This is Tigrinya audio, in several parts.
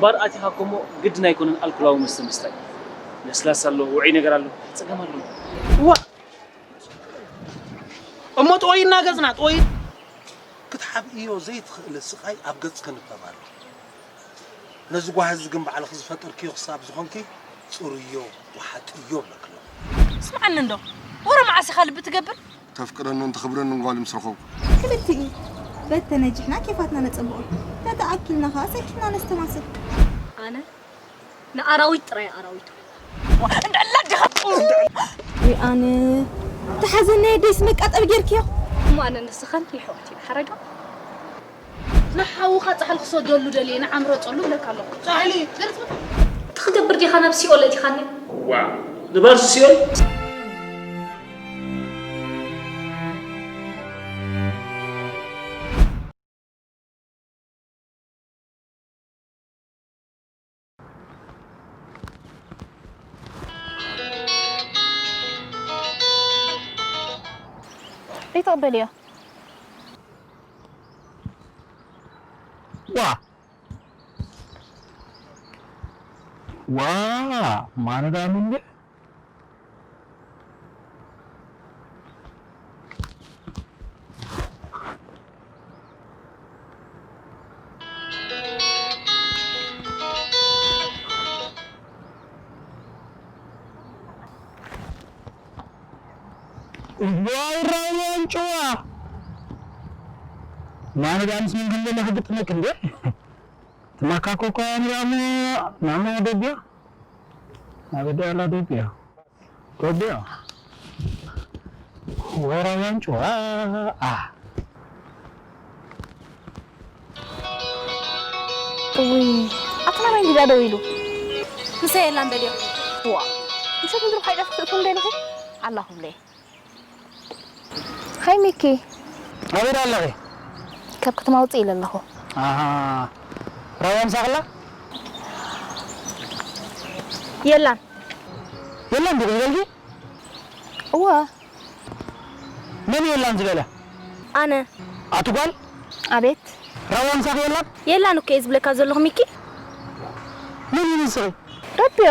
ባር ኣቲኻ እኮ እሞ ግድን ኣይኮነን ኣልኮላዊ መስተ ምስታይ። ለስላሳ ኣሎ፣ ውዑይ ነገር ኣሎ፣ ጸገም ኣሎ። ዋ! እሞ ጥወይና ገጽና፣ ጥወይ ክትሓብእዮ ዘይትኽእሊ ስቓይ ኣብ ገጽ ክንበብ ኣሎ። ነዚ ጓህ እዚ ግን ባዕልኺ ዝፈጠርክዮ ክሳብ ዝኾንኪ ጽርዮ፣ ወሓጥዮ እብለኪ ኣለኹ። ስምዓኒ እንዶ፣ ወረ መዓስ ኢኻ ልቢ ትገብር? ተፍቅረንን ተኽብረንን ጓል ምስ ረኸብኩ። ክልቲኡ በተነጂሕና ኬፋትና ነጸብቖ፣ ተተኣኪልና ኸኣ ሰኪፍና ነስተማስል። ኣነ ንኣራዊት ጥራይ ኣራዊት። ወይ ኣነ ተሓዘኒ ደስ መቃጠል ጌርክዮ። እሞ ኣነ ንስኸን የሕዋት ኢና ሓረጋ። ንሓውኻ ጻሕሊ ክሰደሉ ደልየ ንዓምረጸሉ እብለካ ኣለኹ። ጻሕሊ? ገርጽ ትኽገብር ዲኻ ናብ ሲኦል ኣእቲኻኒ? ዋ፣ ንባርሲ ሲኦል? ዘይትቕበልዮ? ዋ! ዋ! ማለዳ ምን ዋይ ራውያን ጭዋ! ማለዳ ምስ መን ከም ዘለኺ ግጥመኪ እንዴ? ትማካኮ እኮ ንራሙ ናማ ደብያ። ናበደ ያላ ደብያ። ደብያ። ወራውያን ጭዋ። አ። እውይ፣ ኣትና መን ዲዳ ደው ኢሉ? ምሳይ የላን በልዮ። ዋ፣ ምሸት ምድሪ ፋይዳ ክትእቱ እንደ ኢልኺ? ኣላኹ ብለይ። ሃይ ሚኪ። ኣበይ ኣለኺ? ካብ ከተማ ውፅእ ኢለ ኣለኹ። ኣሃ። ራብያ ምሳኽላ? የላን። የላን ዲኺ ዝበልኪ? እወ። መን የላን ዝበለ? ኣነ። ኣቲ ጓል? ኣቤት። ራብያ ምሳኺ የላን? የላን እኮ እየ ዝብለካ ዘለኹ ሚኪ። መን እዩ ንስኺ? ዶብዮ።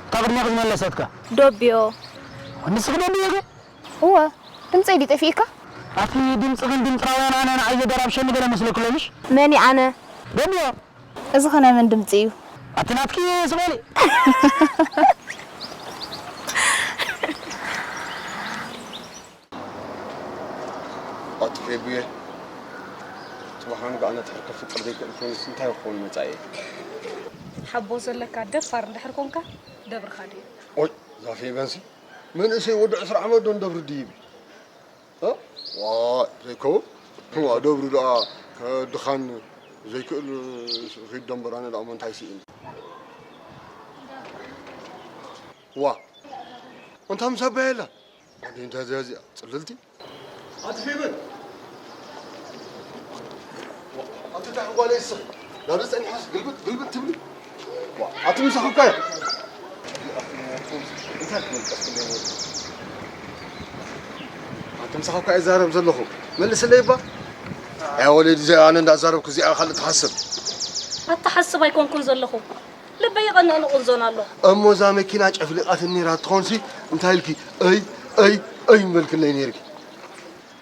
እታ ቅድሚያኺ ዝመለሰትካ? ዶብዮ። ንስኺ ዶብዮ ግን? እወ፣ ድምፀይ ድዩ ጠፊእካ? ኣቲ ድምፅኽን ድምፂ ራውያን ኣነ ንዓይ ዘደራብሸኒ ገለ መስለኪ ኣሎ ምሽ? መን እዩ ኣነ? ደምዮ። እዚ ኸ ናይ መን ድምፂ እዩ? ኣቲ ናትኪ ስቕ በሊ። ኣቲ ፌቡየ፣ ፅባሕ ኣነ ብኣነ ትሕር ከፍቅር ዘይክእል ኮይኑስ እንታይ ክኸውን መፃኢ? ሓቦ ዘለካ ደፋር እንድሕር ኮንካ ደብርኻ ድዩ? ኦይ፣ እዛ ፌበንሲ መንእሰይ ወዲ ዕስራ ዓመት ዶ እንደብሪ ድይብ? እ? ዋይ፣ ዘይከውን። ዋ፣ ደብሪ ደኣ ከድኻን ዘይክእል ኺድ ደንበር፣ ኣነ ደኣ መንታይ ስኢን። ዋ፣ እንታ ምስ ኣባይ ኣላ? ኣደ እንታ እዚኣ፣ እዚኣ፣ ጽልልቲ። ኣቲ ፌበን። ኣቲ እንታይ ጓለይ ስኽ? ናብ ጸኒሓስ ግልብጥ፣ ግልብጥ ትብሊ? ዋ፣ ኣቲ ምሳኹ እኳ እያ። እንታይ ክብል ቀስ ክብል? ኣቲ ምሳኹ እኳ እየ ዛረብ ዘለኹ። መልስለይ እባ። ኣይ ወለዲ፣ እዚኣ ኣነ እንዳዛረብኩ እዚኣ ካልእ ትሓስብ። ኣተሓስብ ኣይኮንኩን ዘለኹ። ልበይ ይቐንእን ቁንዞን ኣሎ። እሞ እዛ መኪና ጨፍሊቓትኒ ነይራ ትኾንሲ እንታይ ኢልኪ? እይ፣ እይ፣ እይ ምበልክለይ ነይርኪ።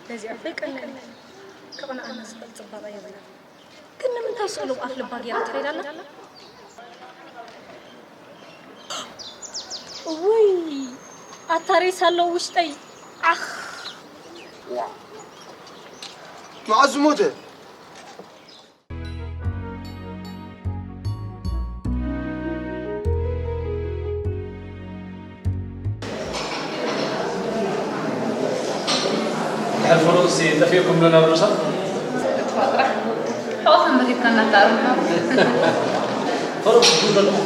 ነዚኣ ልበይ ቀንእኒ። ክቕንኣኒ ዝኽእል ጽባቐ የብላን። ግን ንምንታይ ስእሉ ኣብ ኣፍ ልባ ገይራ ትኸይድ ኣላ? እውይ፣ ኣታ ሬሳ ኣሎ ውሽጠይ። ዓኽ። መዓዝ ዝሞተ? ድሕሪ ፍሩቕሲ ጠፊእኩም ዶ ናብ ሩሳ? ክትፋጥራ። ሕቖ ከም መሪብካ እናተኣረምካ። ፍሩቕ ትብሉ ዘለኹም?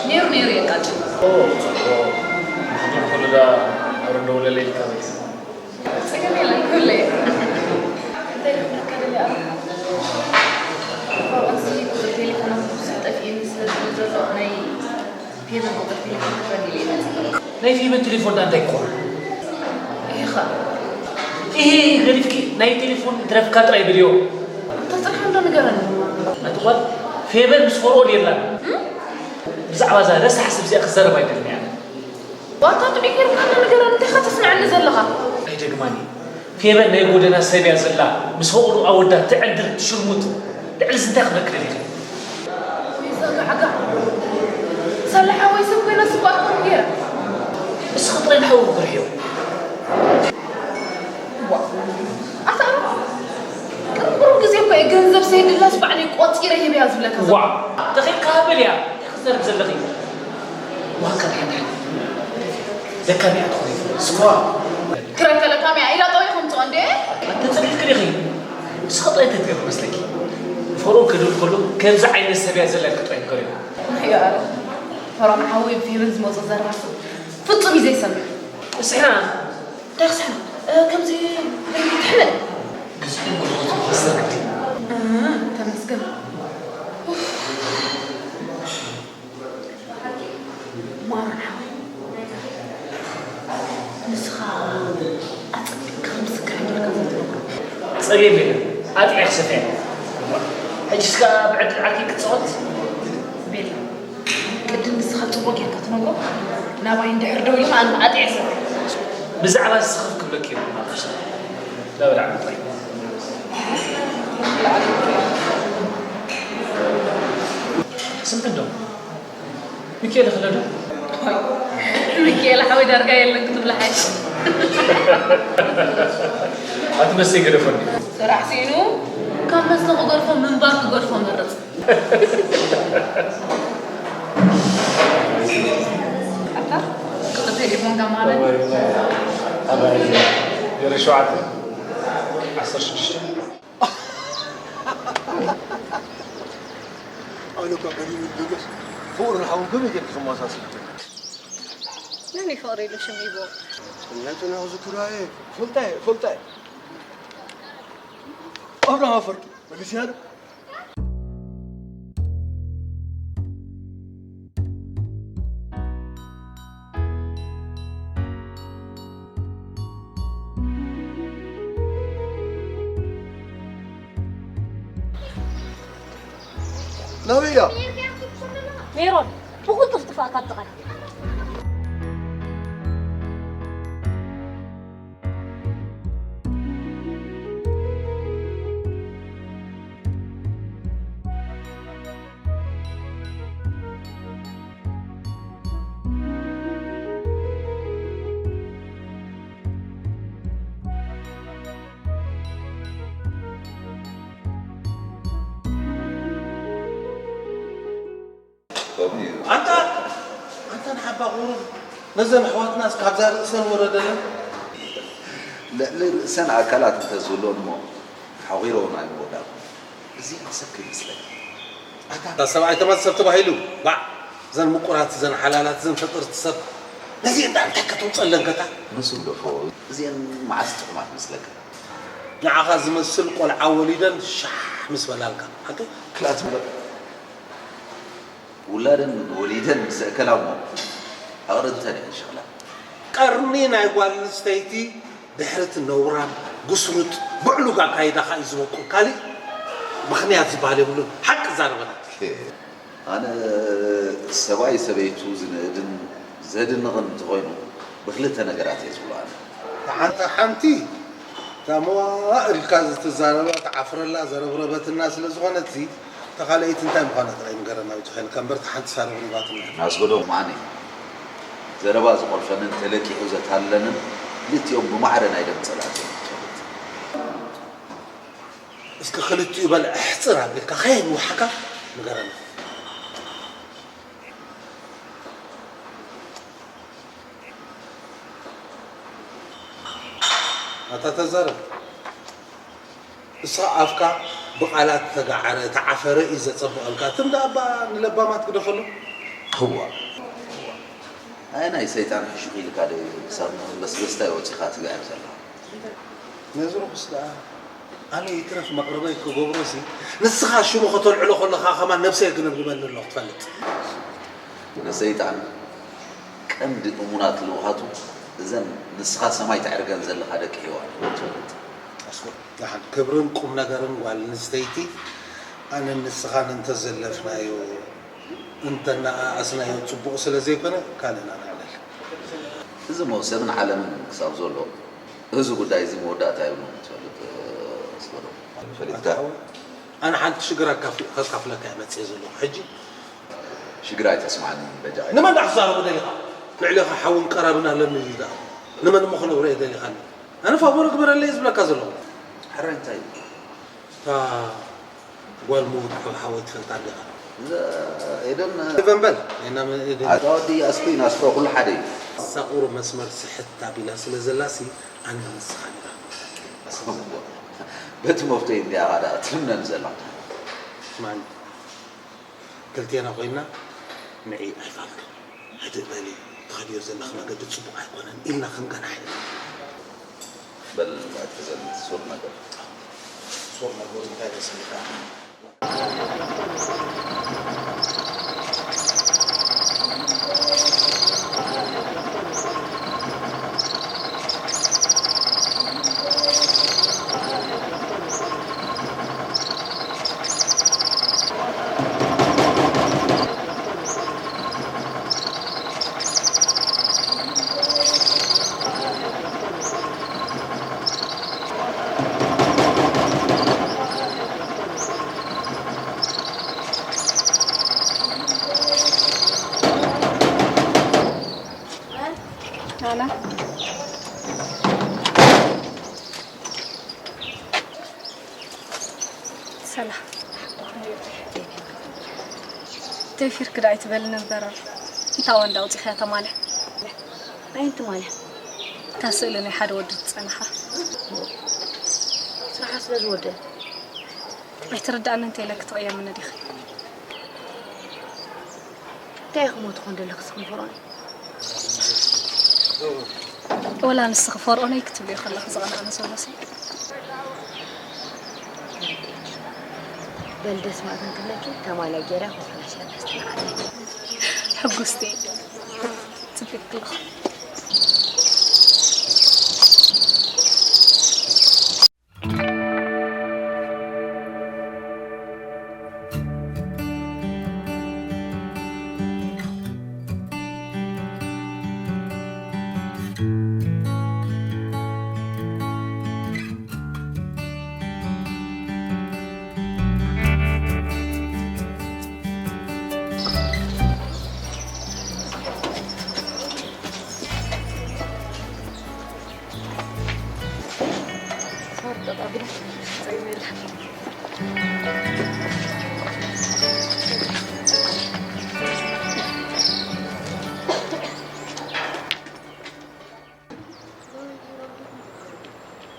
ነይሩ፣ ነይሩ የቃጭ። ኦ፣ ኦ። ንሕድሩ ኩሉ ዳ ኣብ ርዶ ውለለይ ኢልካ በይ። ጸገም የለን፣ ክብለ እየ። እንታይ ክብለካ ደልየ ኣለኹ? እኳ ቅድሲ ቁጽሪ ቴሌፎና ብዙሕ ጠፊኡኒ ስለ ዝብል ዘሎ ናይ ፌቨን ቁጽሪ ቴሌፎን ክረክበኒ ኢለ እየ መጺእ። ናይ ፌቨን ቴሌፎን ዳ እንታይ ክኾን? ኢኻ። ኢሂ ገዲፍኪ ናይ ቴሌፎን ይትረፍካ ጥራይ በልዮ። ኣንታ ጽርካ እንዶ ንገረኒ። ኣቲ ጓል ፌቨን ምስ ፈርኦን የላን። እም? ብዛዕባ እዛ ረሳሕ ሰብ እዚኣ ክዛረብ ኣይደልን እየ ኣነ። ዋታ ጥዑይ ጌርካ ንገረኒ፣ እንታይ ኢኻ ተስምዐኒ ዘለኻ? ኣይደግማን እየ። ፌቨን ናይ ጎደና ሰብ እያ ዘላ። ምስ ፈቐዶ ኣወዳት ትዕንድር፣ ትሽርሙጥ። ልዕሊ እዚ እንታይ ክብለኪ ደሊኺ? ወይ ዘጋዕጋዕ። ሳላ ሓወይ ሰብ ኮይና ስባር ከም ገይራ። ንስኺ ጥራይ ንሓወይ ክርሕዮ። ዋ። ኣታ ኣሮን፣ ቅርብ ቅርብ ግዜ እኮ እየ ገንዘብ ሰይድላስ ባዕለይ ቆጺረ ሂበያ ዝብለካ ዘለኹ። ዋ። ተኺልካ በልያ። እንታይ ክትዛረቢ ዘለኺ? ዋካ ድሓን ድሓን። ለካሚኣ ትኾኒ። ስዋ። ክረከ ለካሚኣ ኢላ ጠውዩ ከምጽኦ እንዴ? ኣንተ ጸሊልኪ ዲኺ? ንስኺ ጥራይ እንታይ ትገብሪ መስለኪ? ፈርኦን ክድውል ከሎ ከምዚ ዓይነት ሰብ እያ ዘላ ኢልኪ ጥራይ ንገርዮ። ያ፣ ፈርኦን ሓወይ ብፌቨን ዝመጾ ዘራፍ ፍጹም እዩ ዘይሰምዕ። እስሕና፣ እንታይ ክስሕና? እ፣ ከምዚ ትሕመል። ግዝኡ ጉልበቱ ክኸስር። እ፣ ተመስገን። ኡፍ። ማራ ሓወይ፣ ንስኻ ኣጸቢቕካ ምስክር ጌርካ ዘይትነግሮ። ጸገም የለን፣ ኣጥዕየ ክሰፍያ። ሕጂስ ከኣ ብዕድል ዓርኪ ክትጻወት? ቤላ፣ ቅድም ንስኻ ጽቡቕ ጌርካ ትነግሮ፣ ናባይ እንድሕር ደው ኢሉ ከኣ ኣጥዕየ ክሰፍያ። ብዛዕባ ንስኻ ክብለኪ እየ፣ ማርክስ። ዳ ብላዕ መጥረይ። ስምዒ ዶ? ሚካኤል ክለዱ? ሚካኤል ሓወይ ዳርጋ የለን ክትብላ ሓይሽ። ኣቲ መስተይ ገደፈኒ። ስራሕ ሲኢኑ ካብ መስተ ክገድፎ ምንባር ክገድፎ መርጽ። ኣታ ቁጽሪ ቴሌፎንካ ማለት? ኣባይ ዜሮ ሸውዓተ ዓሰርተ ሽዱሽተ። ኣነ እኳ ገሪሙኒ ዘሎስ፣ ፍቕሪ ንሓውን ከመይ ጌርኪ ክመሳስል ትኽእሊ? መን እዩ ፍቕሪ ኢሉ ሽም ሂብዎ? ጨና ጨና ክዝክሮ እየ። ፈልጣ እየ፣ ፈልጣ እየ። ኣብርሃም ኣፈወርቂ፣ መሊስያ ዶ? ናበይ እያ? ሜሮን፣ ብቕልጡፍ ጥፋእ ካብ ጥቓይ። ከምኡ እዩ። ኣንታ፣ ኣንታ ንሓባ ቁሩብ ነዘን ኣሕዋትናስ ካብዛ ርእሰን ወረደለን። ልዕሊ ርእሰን ኣካላት እንተዝህልወን እሞ ሓቒረውን ኣይምወዳእኩን። እዚ ሰብ ከይመስለኒ። ኣታ፣ ኣታ ሰብኣይ ተማን ሰብ ተባሂሉ፣ ባዕ። እዘን ምቁራት፣ እዘን ሓላላት፣ እዘን ፍጥርቲ ሰብ ነዚአን ደኣ እንታይ ከተምፀለን ከታ? ንሱ ደፎ፣ እዚአን መዓስ ጥዑማት መስለካ? ንዓኻ ዝመስል ቆልዓ ወሊደን ሻሕ ምስ በላልካ። ሓቂ? ክልኣት ምበር። ውላደን ወሊደን ምስ ኣእከላ እሞ ኣቕርንተን እየን ሸኽላ። ቀርኒ ናይ ጓል ኣንስተይቲ ድሕሪ እቲ ነውራም፣ ጉስሩጥ፣ ብዕሉግ ኣካይዳኻ እዩ ዝበቁል። ካሊእ ምኽንያት ዝበሃል የብሉን። ሓቂ ዛረበና። ኣነ ሰብኣይ ሰበይቱ ዝንእድን ዘድንቕን እንተኾይኑ ብክልተ ነገራት እየ ዝብሎ። ኣነ ሓንቲ ሓንቲ እታ መዋእ ኢልካ ዝትዛረባ ትዓፍረላ ዘረብረበትና ስለ ዝኾነት፣ እታ ካልኣይቲ እንታይ ምዃና ጥራይ ንገረና በጃኻ። ኢልካ እምበር እታ ሓንቲ ሳረብረባትና እያ። ኣስገዶም ማዕነ ዘረባ ዝቆርፈንን ተለቂሑ ዘታለንን ክልቲኦም ብማዕረ ናይ ደም ጸላእቲ እዮም ትፈልጥ። እስኪ ክልቲኡ በል ኣሕጽር ኣቢልካ ከየንውሓካ ንገረና። ኣታ ተዛረብ። ንስኻ ኣፍካ ብቓላት ተጋዓረ፣ ተዓፈረ እዩ ዘጸብቐልካ። ትም ደኣ እባ ንለባማት ግደፈሎም። እዋ፣ እዋ። ኣየናይ ሰይጣን ሕሹኽ ኢልካ ዶ እዩ ክሳብ መበስበስታ ወጺኻ ትግዕር ዘለኻ? ነዚ ርኹስ ደኣ ኣነ ይትረፍ መቕርበይ ክገብሮሲ፣ ንስኻ ሽሙ ከተልዕሎ ከለኻ ከማን ነብሰይ የግነብንበኒ ኣሎ ክትፈልጥ። ንሰይጣን ቀንዲ እሙናት ልኡኻቱ እዘን ንስኻ ሰማይ ተዕርገን ዘለኻ ደቂ ሄዋን እዮም ትፈልጥ። ኣስኮ፣ ደሓን ክብርን ቁም ነገርን ጓል ኣንስተይቲ ኣነን ንስኻን እንተዘለፍናዮ፣ እንተነኣኣስናዮ ጽቡቕ ስለ ዘይኮነ ካልእና ንዕለል። እዚ እሞ ሰብን ዓለምን ክሳብ ዘሎ፣ እዚ ጉዳይ እዚ መወዳእታ የብሉን ክትፈልጥ፣ ኣስገዶም። ፈሊጥካ? ኣታ ሓወይ፣ ኣነ ሓንቲ ሽግር ኣካፍ-፣ ከካፍለካ እየ መጽየ ዘለኹ። ሕጂ ሽግር ኣይተስምዓኒ በጃኻ። ንመን ደኣ ክዛረቦ ደሊኻ? ልዕሌኻ ሓውን ቀራብን ኣለኒ ኢሉ ደኣ። ንመን እሞ ክነግሮ እየ ደሊኻኒ? ኣነ ፋቦር ግበረለይ እየ ዝብለካ ዘለኹ። ሕራይ እንታይ እዩ? እታ ጓል ምዉት ሓወይ ትፈልጣ እንዲኻ? እዛ ኤደን። ኤቨን በል። ናይና መ-፣ ኤደን። ኣታ ወዲ ኣስኩይ ናስኮ ኩሉ ሓደ እዩ። ሳቑር መስመር ስሕት ኣቢላ ስለ ዘላሲ ኣነ ንስኻ ንራኸብ። በቲ መፍቶ እንዲያ ኻዳ ትልምነን ዘላ። ስማዕኒ፣ ክልቴና ኮይና ንዒ ኣይፋልክን። ህድእ በሊ፣ ትኸድዮ ዘለኺ መገዲ ጽቡቕ ኣይኮነን ኢልና ክንገናሕ ኢና። በል፣ እተዘን ሱር ነገር። ሱር ነገሩ እንታይ መሰልካ? ኣና ሰላም። ተፊርክ ዶ ኣይትበልኒ እምበረር። እንታ ወንዳ ኣውጺእኻያ ተማልያ? ኣየንቲ ማልያ? እታ ስእሊ ናይ ሓደ ወዲ ትጸንሓ። ስራሓ ስለ ዝወደ። ኣይትርዳእኒ እንተ ኢለ ክትቕየምኒ ዲኺ? እንታይ ኢኺ እሞ ትኾን ዘለኺ ስኽን ፈርዖን? ወላ ንስኺ ፈርዖነይ ክትብልዮ ከለኺ ዝቐንኣኒ ዘሎ ሰብ። በል ደስ ማእተን ክብለኪ፣ ተማላይ ገይረ ኮኾናሽ ለበስቲ ንዓለይ። ሕጉስቲ እየ። ጽቡቕ ኣለኹ።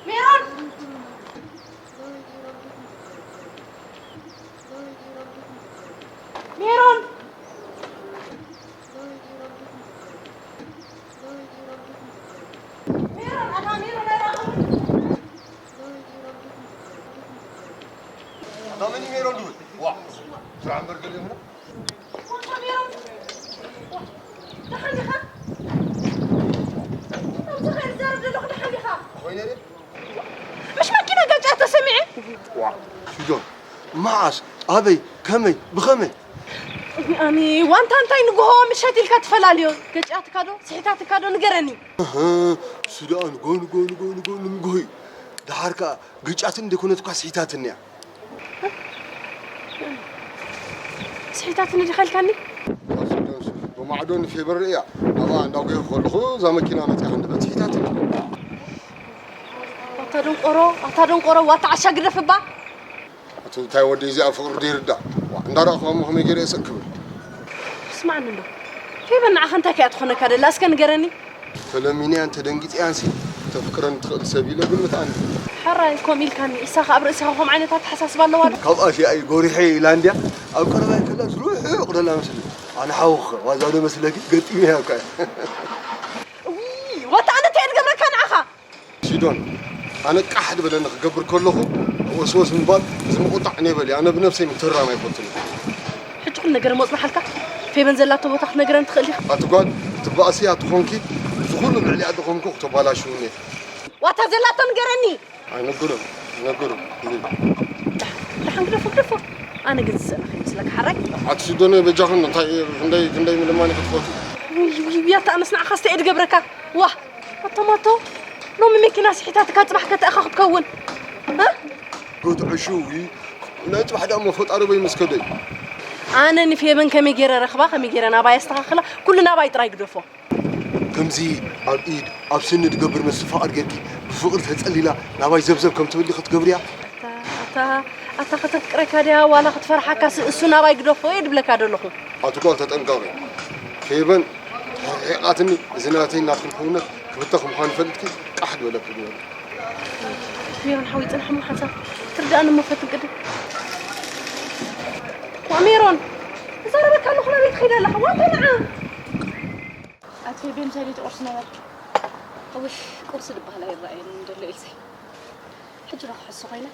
ሜሮን! ሜሮን! ዋ፣ ስራሕ እምበር ገለ ይኹን። ደሓን ዲኻ? ኣብዚ ኸይር ዘረብ ዘለኹ ደሓን ዲኻ? ኮይነ ድየ? ምሽ መኪና ገጫ ተሰሚዐ። ዋ፣ ሽጆ፣ መዓስ፣ ኣበይ፣ ከመይ፣ ብኸመይ? ኣኒ ዋንታ እንታይ ንግሆ ምሸት ኢልካ ትፈላልዮ? ገጫትካ ዶ ስሒታትካ ዶ ንገረኒ። እህ፣ እሱ ደኣ ንጎ፣ ንጎ፣ ንጎ፣ ንጎ፣ ንንግሆ እዩ። ደሓር ከኣ ገጫትን ዘይኮነት እኳ ስሒታትን እያ። ስሒታትኒ ዲኻ ኢልካኒ? ብማዕዶ ንፌበር እያ። ናብኣ እንዳጎየኹ ከለኹ እዛ መኪና መጺኣ ክንድበት ስሒታትኒ። ኣታ ደንቆሮ፣ ኣታ ደንቆሮ፣ ዋታ ዓሻ ግደፍ እባ። ኣቶ እንታይ ወደይ እዚኣ ፍቕሪ ደይርዳ። ዋ፣ እንዳረኣኹዋ እሞ ከመይ ገይረ እየ ስቕ ክብል? ስማዕኒ እንዶ። ፌበን ንዓኻ እንታይ ከያ ትኾነካ ደላ? እስከ ንገረኒ። ተለሚንያን ተደንጊጽያንሲ ተፍቅረኒ ትኽእል ሰብ ኢለ ግምት ኣነ። ሕራይ፣ ከምኡ ኢልካኒ። እሳ ኸኣ ኣብ ርእስኻ ከምኡ ዓይነት ኣተሓሳስባ ኣለዋ ዶ? ካብኣ ሲኣይ ጎሪሐ ኢላ እንድያ። ኣብ ቀረባይ ከላስ ርሑቕ ደላ መስሊ። ኣነ ሓውኺ ዋዛ ዶ መስለኪ? ገጢመያ እኳ እየ። እውይ፣ ወታ ኣነ እንታይ እየ ዝገብረካ ንዓኻ? ሲዶን፣ ኣነ ቃሕ ዝበለኒ ክገብር ከለኹ ወስወስ ምባል እዚ ምቑጣዕ ኔበል እዩ። ኣነ ብነብሰይ ምትህራም ኣይፈቱን እየ። ሕጂ ኩሉ ነገር መጽናሓልካ? ፌበን ዘላቶ ቦታ ክትነግረን ትኽእል ኢኻ። ኣቲ ጓል፣ ትባእሲ ኣቲ ኾንኪ፣ እዚ ኩሉ ልዕሊኣ ድኾንኩ ክተባላሽውኒ። ዋታ ዘላቶ ንገረኒ። ኣይነግሩን፣ ኣይነግሩን። እንዴ? ደሓን ግደፎ፣ ግደፎ። ኣነ ግን ዝስእና ከይመስለካ ሓራይ። ኣቲ ሲዶን በጃኽን እንታይ ክንደይ፣ ክንደይ ምልማን ክትፈቱ? ውይ፣ ውይ፣ ውይ፣ ኣታ ኣነስ ንዓኻስ እንታይ እየ ድገብረካ? ዋ፣ ኣታ ማቶ፣ ሎሚ መኪና ስሒታትካ ጽባሕ ከተእኻ ክትከውን። እ? ጎትዑ ሽዊ፣ ናይ ጽባሕ ደኣ እሞ ፈጣሪ በይ ምስ ከደ እዩ። ኣነ ንፌበን ከመይ ገይረ ረኽባ፣ ከመይ ገይረ ናባይ ኣስተኻኽላ፣ ኩሉ ናባይ ጥራይ ግደፎ። ከምዚ ኣብ ኢድ፣ ኣብ ስኒ ድገብር መስፍፋቓር ጌርኪ፣ ብፍቕሪ ተጸሊላ ናባይ ዘብዘብ ከም ትብሊ ክትገብርያ? ኣታ፣ ኣታ፣ ኣታ ከተፍቅረካ ድያ ዋላ ክትፈርሓካ ስ-፣ እሱ ናባይ ግደፎ እየ ድብለካ ዘለኹ። ኣቲ ጓል ተጠንቀቒ። ፌበን ርሒቓትኒ፣ እዚ ናተይ ናትክን ሕውነት ክብተኽ ምዃኑ ፈሊጥኪ ቃሕ ዝበለኪ ግበሪ። ሜሮን ሓወይ ጽናሕ እሞ ሓንሳብ ትርድኣኒ እሞ ፈትን ቅድም። ዋ ሜሮን፣ እዛረበካ ኣለኹ ናበይ ትኸይድ ኣለኻ? ዋንታ ንዓ። ኣቲ ፌበን ምሳይ ደይቲ ቁርሲ ነበርኪ? እውይ፣ ቁርሲ ዝበሃል ኣይረኣየንን ዘሎ ኤልሳይ። ሕጂ ዶ ክሕሱ ኮይነ?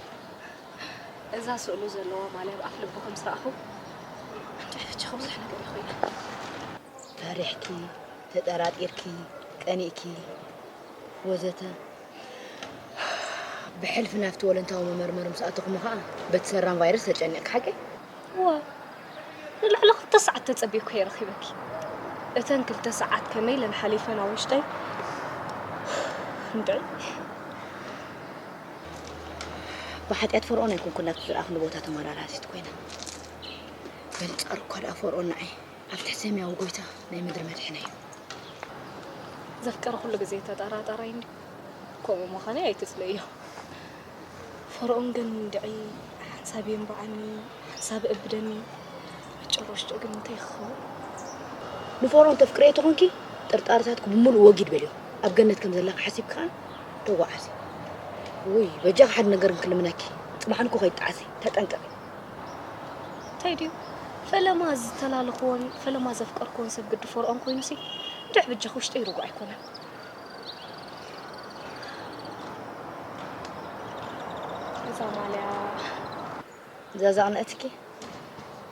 እዛ ስእሉ ዘለዋ ማልያ ኣብ ኣፍ ልቡ ከም ዝረኣኹ፣ እንድዒ ሕጂ ብዙሕ ነገር እዩ ኮይነ። ፈሪሕኪ፣ ተጠራጢርኪ፣ ቀኒእኪ፣ ወዘተ። ብሕልፊ ናብቲ ወለንታዊ መመርመሪ ምስ ኣተኹሞ ኸኣ በቲ ሰራም ቫይረስ ተጨኒቕኪ፣ ሓቀይ? እዋ፣ ንልዕሊ ክልተ ሰዓት ተጸቢኩ እየ ረኺበኪ። እተን ክልተ ሰዓት ከመይ ኢለን ሓሊፈን ኣብ ውሽጠይ? እንድዒ። ብሓጢኣት ፈርኦን ኣይኮንኩን ናብቲ ዝረኣኽኒ ቦታ ተመላላሲት ኮይነ። በንጻሩ እኳ ደኣ ፈርኦን ንዓይ ኣብ ትሕቲ ሰማያዊ ጎይታ ናይ ምድሪ መድሕነይ እዩ። ዘፍቀረ ኩሉ ግዜ ተጠራጣራይ እንድዩ። ከምኡ ምዃነይ ኣይትጽለዮ። ፈርኦን ግን እንድዒ ሓንሳብ የንብዓኒ፣ ሓንሳብ የእብደኒ። መጨረሽትኡ ግን እንታይ ክኸውን? ንፈርኦን ተፍቅርዮ ተኾንኪ፣ ጥርጣረታትኪ ብምሉእ ወጊድ በልዮ። ኣብ ገነት ከም ዘለኺ ሓሲብኪ ከኣ ተጓዓዚ። ውይ፣ በጃኺ ሓደ ነገር ክልምነኪ። ጽባሕ ንግሆ ከይትጠዓሲ፣ ተጠንቀቒ። እንታይ ድዩ? ፈለማ ዝተላለኽዎን ፈለማ ዘፍቀርክዎን ሰብ ግዲ ፈርኦን ኮይኑሲ፣ እንድዒ በጃኺ ውሽጠይ ርጉእ ኣይኮነን። እዛ ማልያ እዛ ዘቕነዐትኪ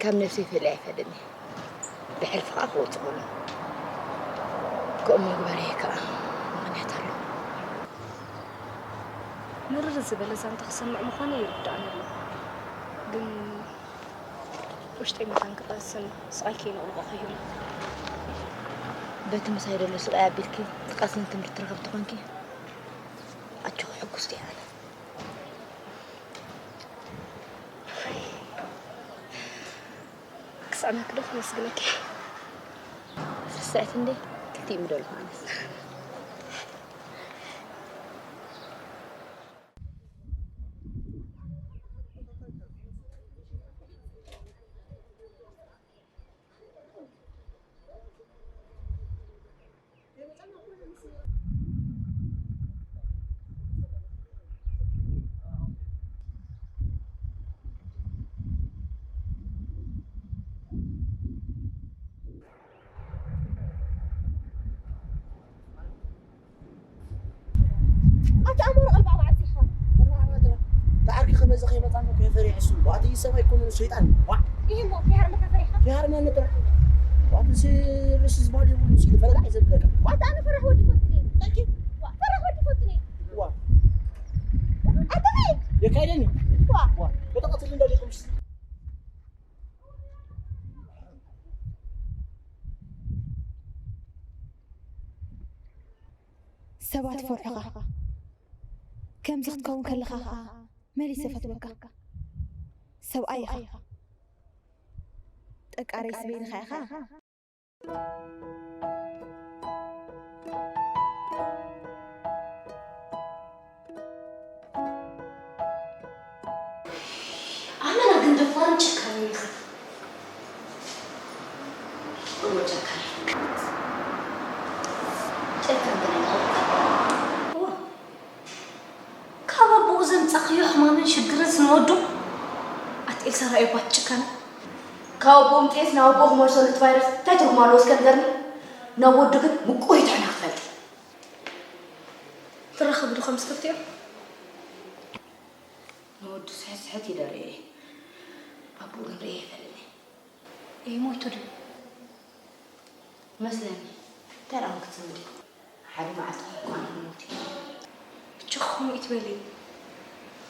ካብ ነብሰይ ፈልየ ኣይፈልጥን እየ። ብሕልፊ ከኣ ክወጽእ ከሎ ከምኡ ምግበረይ ከኣ ምኽንያት ኣለዎ። ምርር ዝበለ ዛንታ ክሰምዕ ምዃነይ ይርድኣኒ ኣሎ። ግን ውሽጠይ መታን ክቐስን ስቓይ ከይነቕንቖ ከይህሉ። በቲ ምሳይ ዘሎ ስቓይ ኣቢልኪ ዝቐስን ትምህርቲ ትረኽቢ ተኾንኪ ኣጆኺ ሕጉስቲ እየ ኣነ። ክስዕመኪ ዶ ከመስግነኪ? ስስዕቲ እንዴ? ክልቲኡ ምደለኹ ኣነስ። እዚ ከይመጻኒ እኮ ፈሪሐ እሱ። ዋቲ ሰብ ኣይኮነን፣ ሰይጣን። ዋ! ይሄ እሞ ቢሃር መከፈሪኻ? ቢሃር መን ነበር? ዋቲ ሲ-፣ ርስ ዝበሃል ይብሉ ሲል ፈለጋ ይዘብለካ። ዋታ ኣነ ፈራሕ ወዲ ፈትኔ። ጠቂ? ዋ፣ ፈራሕ ወዲ ፈትኔ። ዋ! ኣተመይ! የካይደኒ። ዋ! ዋ! ከተቐትል እንደሌኩም ሲ- ሰባት ይፈርሑኻ። ከምዚ ክትከውን ከለኻ ኸኣ መሊሰ እፈትወካ። ሰብኣይ ኢኻ። ጠቃረይ ስበይንኻ ኢኻ። ኣመና ግን ደፋርን ጨካንን ኢኻ። እወ ጨካን። ጨካን ግን ኣይኮንኩን። እወ። ካብ ኣቦኡ ዘምጻኽዮ ሕማምን ሽግርን ስንወዱ ኣቲ ኤልሳ ራእዮባት ጭካነ። ካብ ኣቦኡ ምጥየስ ናብ ኣቦኡ ክመልሰሉ እቲ ቫይረስ እንታይ ትርጉም ኣለዎ እስከ ንገርኒ? ናብ ወዱ ግን ምቁር እዩ ትሕና ክትፈልጢ። ትራኸቡ ዶ ከም ስክፍቲ እዮም? ንወዱ ስሕት ስሕት ኢለ ርእየ። ኣቦኡ ግን ርእየ ኣይፈልጥን እየ። እይ ሞይቱ ድዩ? መስለኒ። እንታይ ደኣ ክትዝምዲ? ሓደ መዓልቲ ክኳን ሞት እዩ። ብቻ ከምኡ ይትበሊ።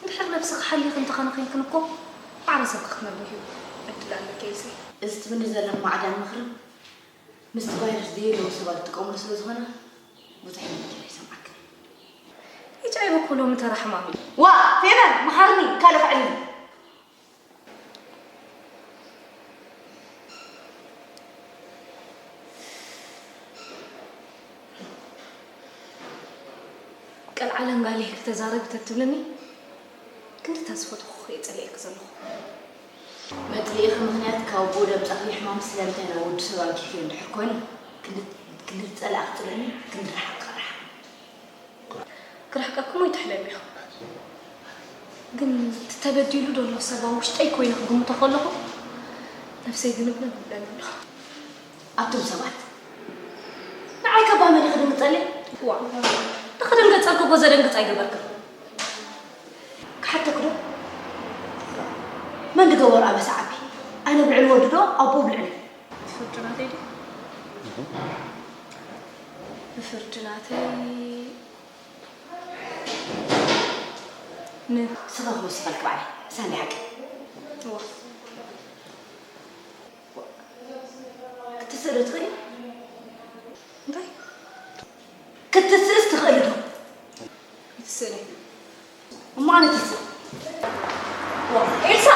እንድሕር ነብስኺ ሓሊኺ እንተኸናኺንክን እኮ ማዕረ ሰብ ክትነብሪ እዩ ዕድል ኣለኪ ኤልሲ። እዚ ትብኒ ዘለኺ ማዕዳን ምኽርን ምስቲ ቫይረስ ዘየለዉ ሰባት ዝጥቀምሉ ስለ ዝኾነ ብዙሕ ነገር ኣይሰምዓክን። ኤች ኣይ ቪ እኮ ሎሚ ተራ ሕማም እዩ። ዋ ፌቨን መሓርኒ ካልእ ክዕልል። ቀልዓለም ጋለይ ክተዛረቢ ተትብልኒ ክንድታ ዝፈትኹ እየ ጸሊኤኪ ዘለኹ። መጥሊእኺ ምኽንያት ካብ ኣቦኡ ደምጻኺ ሕማም ስለምንታይ ናብ ወዲ ሰብ ኣንኪኽዮ እንድሕር ኮይኑ ክንዲ ክንዲ ዝጸላእኺ ጽልእኒ ክንዲ ርሓቕ ርሓቕ። ክርሕቀኩም ኣይትሕለሚ ኢኹም። ግን እቲ ተበዲሉ ዘሎ ሰብ ኣብ ውሽጠይ ኮይነ ክግምቶ ከለኹ ነብሰይ ግንብለል ይብለኒ ኣሎ። ኣቱም ሰባት ንዓይ ከባ መን እዩ ክድንግጸለይ? ዋ ንኽድንገጸልኪ እኮ ዘደንግጽ ኣይገበርክን። ክሓተኪ ዶ? መን ድገበሩ ኣበሳ ዓቢ? ኣነ ብልዕሊ ወዲ ዶ ኣቦ ብልዕሊ? ፍርዲ ናተይ ድዩ? ብፍርዲ ናተይ ን- ስኻ ክወስኸልክ ባዕለይ። ሳንዲ ሓቂ። እዋ። ክትስእሊ ትኽእሊ? እንታይ? ክትስእስ ትኽእሊ ዶ? ይትስእሊ። እሞ ኣነ ትስእ። ዋ፣ ኤልሳ!